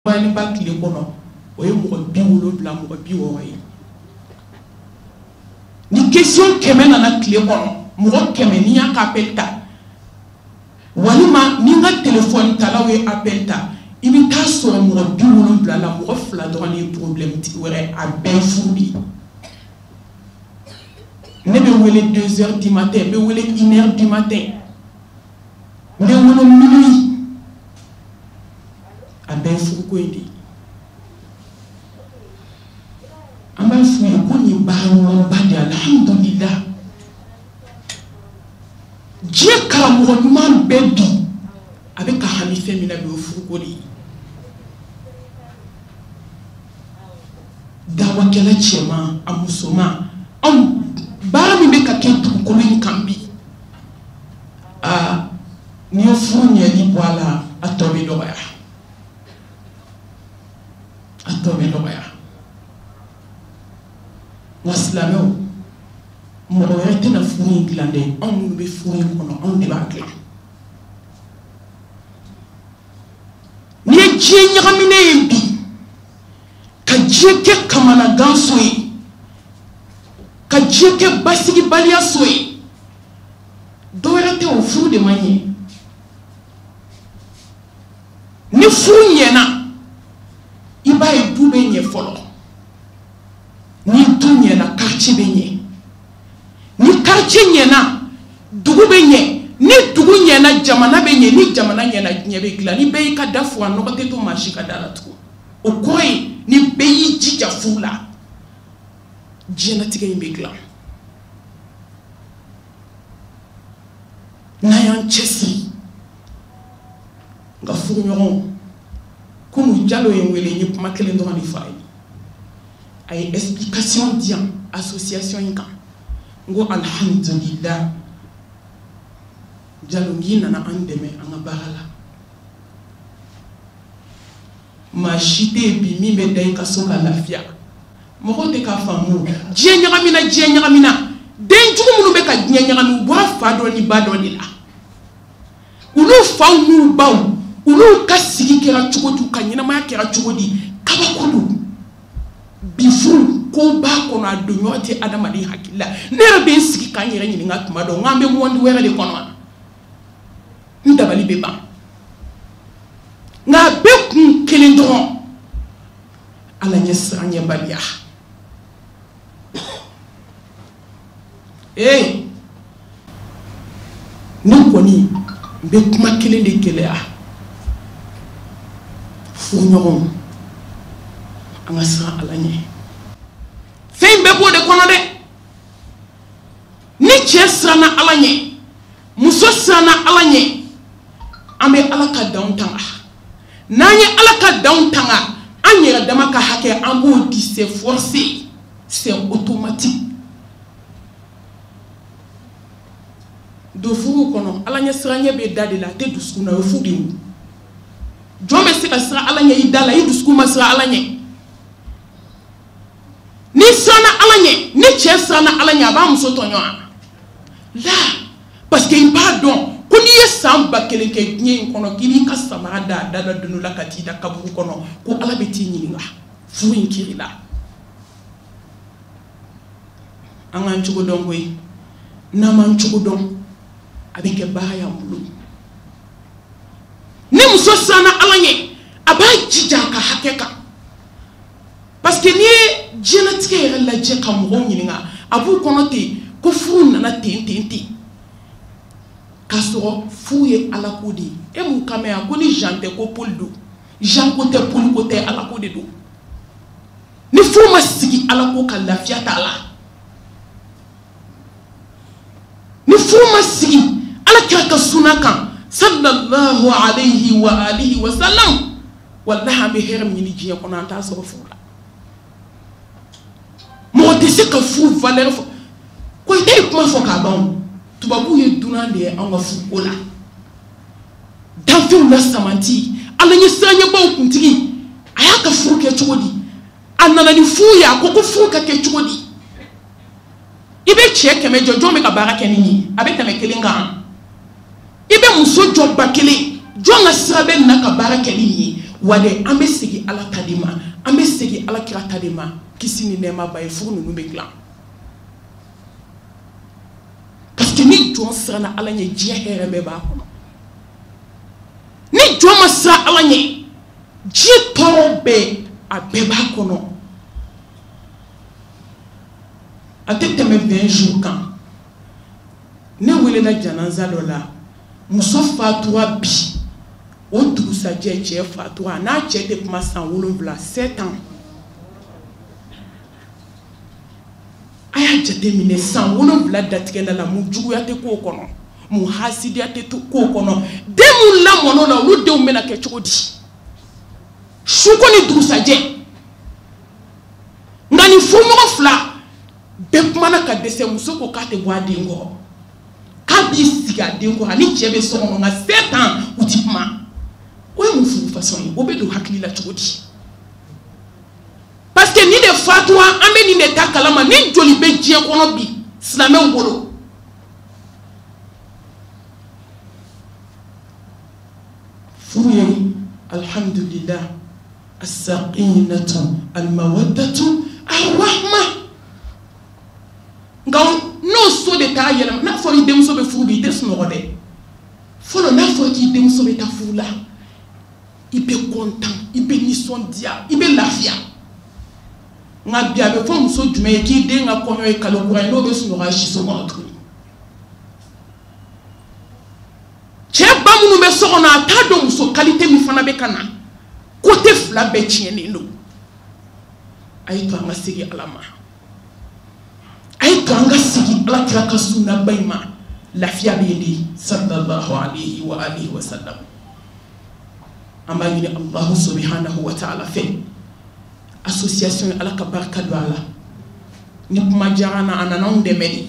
Ba tile kɔnɔ, o ye mɔgɔ 70, mɔgɔ 60 ye. Ni question 100 nana tile kɔnɔ, mɔgɔ 100 n'i y'a ka appel ta, walima ni n ka téléphone talaw ye appel ta, i bɛ taa sɔrɔ mɔgɔ 70 la, mɔgɔ 2 dɔrɔn de ye problème tigi wɛrɛ, a bɛɛ ye furu de ye. Ne bɛ wele 2 heures du matin, n bɛ wele 1 heure du matin, n bɛ wele minuit, a bɛɛ ye furuko in de ye. An b'a f'u ye ko nin baara ɲumanba de ye, alhamdulillah. Diɲɛ karamɔgɔ ɲuman bɛɛ bi a bɛ ka hami fɛn min na bi, o ye furuko de ye. Dawakɛla cɛman, a musoman, anw baara min bɛ ka kɛ dugukolo in kan bi, aa n'i ye furu ɲɛli bɔ a la, a tɔ bɛ dɔgɔya, a tɔ bɛ dɔgɔya. Nka silamɛw, mɔgɔ wɛrɛ tɛna furu in dilan dɛ, anw minnu bɛ furu in kɔnɔ, anw de b'a dilan. N'i ye diɲɛ ɲagaminen ye bi, ka diɲɛ kɛ kamanaganso ye, ka diɲɛ kɛ basigibaliya so ye, dɔ wɛrɛ tɛ o, furu de ma ɲɛ. Ni furu ɲɛna, i b'a ye du bɛ ɲɛ fɔlɔ. Ni du ɲɛna, quartier bɛ ɲɛ. Ni quartier ɲɛna, dugu bɛ ɲɛ. Ni dugu ɲɛna, jamana bɛ ɲɛ. Ni jamana ɲɛna, diɲɛ bɛ dilan. Ni bɛɛ y'i ka da furan, nɔgɔ tɛ to maa si ka da la tugun. O kɔrɔ ye ni bɛɛ y'i jija furu la, diɲɛlatigɛ in bɛ dilan. N'an y'an cɛsiri, nka furuɲɔgɔnw, kunun Jalo ye n wele, n ye kuma kelen dɔrɔn de fɔ a ye. A ye explication di yan association in kan. N ko alhamdulillah, Jalo, n k'i nana an dɛmɛ an ka baara la. Maa si tɛ yen bi min bɛ da i ka so ka lafiya. Mɔgɔw tɛ k'a faamu. Diɲɛ ɲagamina, diɲɛ ɲagamina. Den jugu minnu bɛ ka diɲɛ ɲagami, u bɔra fa dɔ ni ba dɔ de la. Olu faw n'u baw, olu ka sigi kɛra cogo di, u ka ɲɛnamaya kɛra cogo di, kabako don. Bi furu ko b'a kɔnɔ, a don ɲɔgɔn tɛ adamaden hakili la. Ne yɛrɛ bɛ n sigi k'an yɛrɛ ɲininka tuma dɔ, n k'an bɛ monde wɛrɛ de kɔnɔ wa? N dabali bɛ ban. Nka a bɛɛ kun kelen dɔrɔn, Ala ɲɛ siranɲɛbaliya. Ee, ne kɔni n bɛ kuma kelen de gɛlɛya furuɲɔgɔnw, an ka siran Ala ɲɛ. Fɛn bɛɛ b'o de kɔnɔ dɛ. Ni cɛ siranna Ala ɲɛ, muso siranna Ala ɲɛ, an bɛ Ala ka danw tanga. N'an ye Ala ka danw tanga, an yɛrɛ dama ka hakɛ, an b'o di, c'est forcé, c'est automatique. Don furu kɔnɔ, Ala ɲɛ siranɲɛ bɛ da de la, a tɛ dusukun na, o ye fu de ye. Jɔn bɛ se ka siran Ala ɲɛ i da la, i dusukun ma siran Ala ɲɛ? Ni siranna Ala ɲɛ, ni cɛ siranna Ala ɲɛ, a b'a muso tɔɲɔ wa? La, parce que i b'a dɔn ko n'i ye san 1000 kɛ diɲɛ in kɔnɔ, k'i b'i ka samara da a da la don dɔ la ka t'i da kaburu kɔnɔ, ko Ala bɛ t'i ɲininka furu in kiri la. An k'an cogo dɔn koyi. N'an m'an cogo dɔn, a bɛ kɛ baara y'an bolo. Ni muso siranna Ala ɲɛ, a b'a jija a ka hakɛ kan. Parce que n'i ye diɲɛlatigɛ yɛrɛ lajɛ ka mɔgɔw ɲininka, a b'u kɔnɔ ten ko furu nana ten ten ten, k'a sɔrɔ furu ye Ala ko de ye. E m'u kan mɛn yan ko ni Jean tɛ ko Paul don, Jean ko tɛ Paul ko tɛ, Ala ko de don. Ni furu ma sigi Ala ko kan, lafiya t'a la. Ni furu ma sigi Ala kira ka sunna kan, sallallahu alayhi wa alihi wa sallam, wallahi an bɛ hɛrɛ min ɲini diɲɛ kɔnɔ, an t'a sɔrɔ furu la. Mɔgɔ tɛ se ka furu valeur fɔ. Koyita ye kuma fɔ k'a ban o. Tubabuw ye dunan de ye anw ka furuko la. Danfɛnw la samanti, Ala ɲɛ siranɲɛbaw kuntigi, a y'a ka furu kɛ cogo di? A nana ni furu ye, a ko ko furu ka kɛ cogo di? I bɛ cɛ 100 jɔ, jɔn bɛ ka baara kɛ ni nin ye? A bɛ tɛmɛ kelen kan. I bɛ muso jɔ 1000, jɔn ka sira bɛ na ka baara kɛ ni nin ye? Wa dɛ, an bɛ segin Ala ta de ma, an bɛ segin Ala kira ta de ma, kisi ni nɛɛma b'a ye, furu ninnu bɛ dilan. Parce que ni jɔn siranna Ala ɲɛ, diɲɛ hɛrɛ bɛɛ b'a kɔnɔ. Ni jɔn ma siran Ala ɲɛ, diɲɛ tɔɔrɔ bɛɛ a bɛɛ b'a kɔnɔ. A tɛ tɛmɛ 20 jours kan. Ne welela janaza dɔ la, muso fatura bi, o dugusajɛ cɛ fatura, n'a cɛ tɛ kuma san 7, 7 ans. A y'a jateminɛ san 7 datigɛ la, mun juguya tɛ k'o kɔnɔ, mun hasidiya tɛ k'o kɔnɔ. Den mun lamɔn'o la, olu denw bɛna kɛ cogo di? Suko ni dugusajɛ. Nka nin furuɲɔgɔn fila bɛɛ kumana ka dɛsɛ, muso ko k'a tɛ bɔ a den kɔrɔ, k'a b'i sigi a den kɔrɔ, ani cɛ bɛ so kɔnɔ, nka 7 ans u ti kuma. O ye mun furu façon ye? O bɛ don hakili la cogo di? Parce que ni de fatura, an bɛ nin de ta kalama, ni joli bɛ diɲɛ kɔnɔ bi silamɛw bolo. Furu ye alhamdulillah, as-saqinatu al-mawaddatu ar-rahma. Nka n'o so de taara yɛlɛma, n'a fɔra i denmuso bɛ furu bi, i tɛ sunɔgɔ dɛ. Fɔlɔ n'a fɔra k'i denmuso bɛ taa furu la, i bɛ content, i bɛ nisɔndiya, i bɛ lafiya. Nka bi a bɛ fɔ muso jumɛn ye k'i den ka kɔɲɔ ye kalo kura ye, n'o bɛ sunɔgɔ a siso kɔnɔ tuguni. Cɛ ba minnu bɛ so kɔnɔ, a t'a dɔn muso qualité min fana bɛ ka na. Côté fila bɛɛ tiɲɛnen don. A ye to an ka segin Ala ma. A ye to an ka segin Ala kira ka sunnaba in ma. Lafiya bɛ yen de, sallallahu alayhi wa alihi wa sallam. An b'a ɲini Allahu subhanahu wa ta'ala fɛ. Association ye, Ala ka barika don a la. Ni kuma diyara an na, a nana anw dɛmɛ de.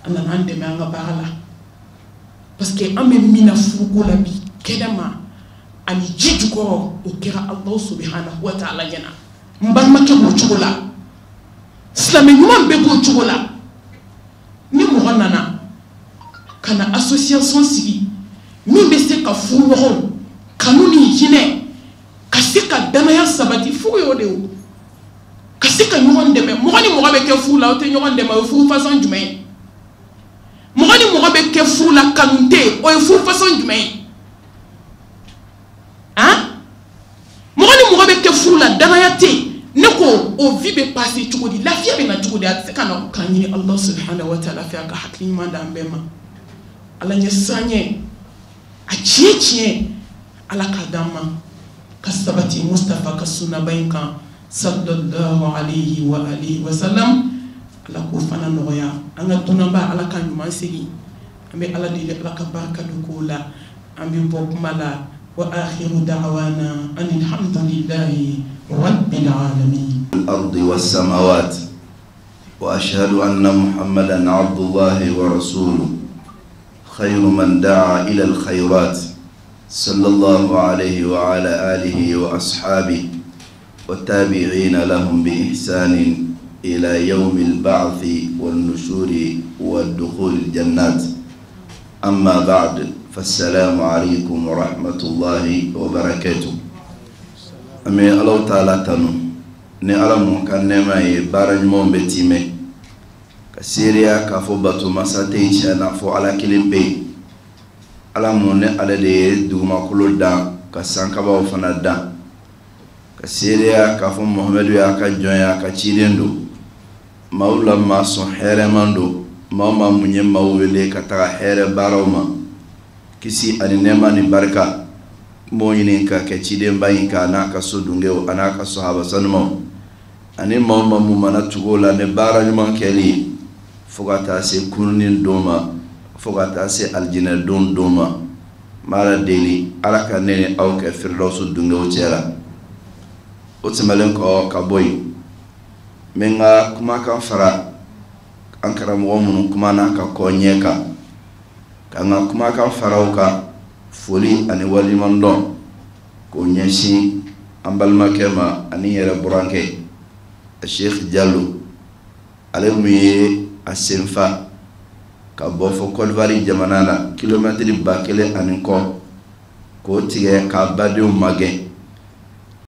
A nana an dɛmɛ an ka baara la. Parce que an bɛ min na furuko la bi, kɛnɛma ani ji jukɔrɔ, o kɛra Allahu subhanahu wa ta'ala ɲɛna. N balimakɛ b'o cogo la, silamɛ ɲuman bɛɛ b'o cogo la. Ni mɔgɔ nana ka na association sigi min bɛ se ka furuɲɔgɔnw kanu ni hinɛ, ka se ka danaya sabati, furu y'o de ye o. Ka se ka ɲɔgɔn dɛmɛ. Mɔgɔ ni mɔgɔ bɛ kɛ furu la, aw tɛ ɲɔgɔn dɛmɛ, o ye furu façon jumɛn ye? Mɔgɔ ni mɔgɔ bɛ kɛ furu la, kanu tɛ yen, o ye furu façon jumɛn ye? Han? Mɔgɔ ni mɔgɔ bɛ kɛ furu la, danaya tɛ yen. Ne ko o vie bɛ passer cogo di? Lafiya bɛ na cogo di? A tɛ se ka na. K'a ɲini Allah subhanahu wa ta'ala fɛ, a ka hakili ɲuman d'an bɛɛ ma. Ala ɲɛ siran ɲɛ, a tiɲɛ tiɲɛ, Ala k'a d'an ma, ka sabati Mustafa ka sunnaba in kan, sallallahu alayhi wa alihi wa sallam. Ala k'o fana nɔgɔya. An ka dunanba, Ala ka ɲuman segin. An bɛ Ala deli, Ala ka barika don kow la. An bɛ bɔ kuma la. Wa akhiru da'wana anil hamdulillahi rabbil alamin. Al-ardi was samawat wa ashhadu anna Muhammadan abdullahi wa rasuluhu khayru man da'a ila al-khayrat sallallahu alayhi wa ala alihi wa ashabihi wa tabi'ina lahum bi ihsanin ila yawmil ba'thi wan nushuri wad dukhulil jannat. Amma ba'd, fassalamu alaykum wa rahmatullahi wa barakatuh. An bɛ Alahu taala tanu ni Ala mun ka nɛɛma ye baara ɲumanw bɛ timɛ, ka seereya k'a fɔ bato masa tɛ yen tiɲɛ na fɔ Ala kelen pe yen. Ala mun ni ale de ye dugumakolo dan ka sankabaw fana dan, ka seereya k'a fɔ Muhamadu y'a ka jɔn ye, a ka ciden don, maaw la maa sɔn hɛrɛman don, maa o maa mun ye maaw wele ka taga hɛrɛ baaraw ma. Kisi ani nɛɛma ni barika n b'o ɲini ka kɛ cidenba in kan, n'a ka so dungew a n'a ka sahaba sanumaw ani maa o maa mun mana tugu o la ni baara ɲuman kɛli ye, fo ka taa se kununni don ma, fo ka taa se alijinɛ don don ma. N b'Ala deli, Ala ka ne ni aw kɛ firidawusu dungew cɛ la. O tɛmɛnen kɔ ka bɔ yen, n bɛ n ka kumakan fara an karamɔgɔ minnu kumana ka kɔ ɲɛ kan, ka n ka kumakan fara o kan, foli ani waleɲumandɔn k'o ɲɛsin an balimakɛ ma ani n yɛrɛ burankɛ Sheikh Jalo, ale mun ye a senfa ka bɔ fɔ Côte d'Ivoire jamana na kilomɛtiri 1000 ani kɔ, k'o tigɛ k'a badenw magɛn.